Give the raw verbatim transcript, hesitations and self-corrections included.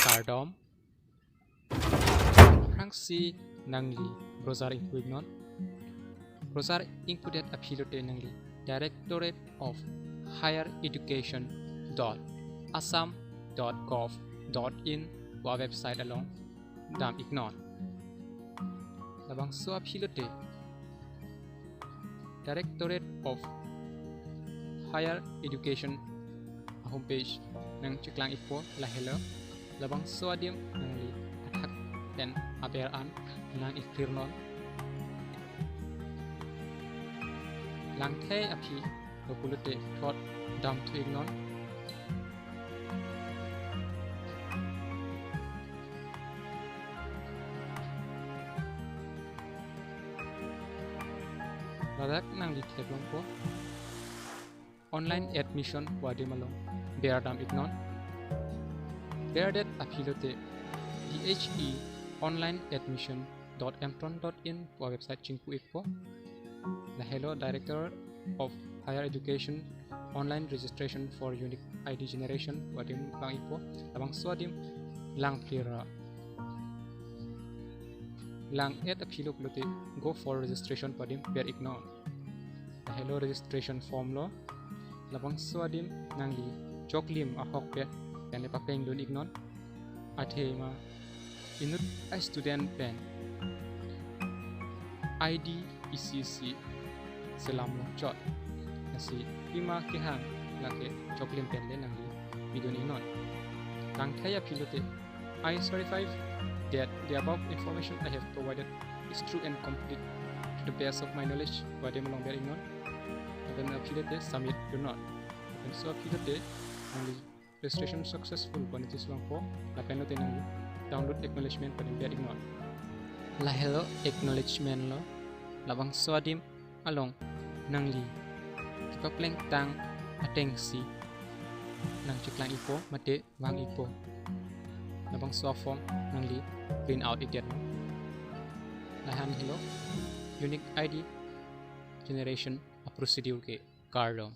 kardom. Aphrangsi nangli browser ingpu iknon. Browser ingpudet aphi lote nangli Directorate of Higher Education dot assam dot gov dot in pu website along dam iknon. Labangso aphi lote Directorate of Higher Education ahomepage nangcheklang ikpo, lahelo. Labangso adim nangli athak pen aber an nang-iklir non. Langthei aphi lo pulote thot damthu iknon. Ladak nangli theklongpo online admission pu adim along ber dam iknon. Berdet aphi lote D H E online admission dot emton dot in pu website chingpu ikpo. Lahelo Director of Higher Education online registration for unique I D generation pu adim vang ikpo. Labangso adim langplir ra. Lang-et aphi lo pulote go for registration pu adim ber iknon. Lahelo registration form lo. Labangso adim nangli choklim ahok pen pen le papengdun iknon. Athema inut a-student pen I D isi isi selam longchot. Lasi pima kehang lake choklim pen le nangli pidun iknon. Langthei aphi lote I certify that the above information I have provided is true and complete to the best of my knowledge pu adim along ber iknon. Lapen aphi lote submit dun non. Lapen so aphi lote nangli registration successful pu adim chilongpo. Lapen lote nangli download acknowledgement pu adim ber iknon. Lahelo acknowledgement lo. Labangso adim along nangli kepaplengtang atengsi nangcheklang ikpo mate vang ikpo. Labangso form nangli print out ikdet non. Lahan helo unique I D generation a-procedure ke, kardom.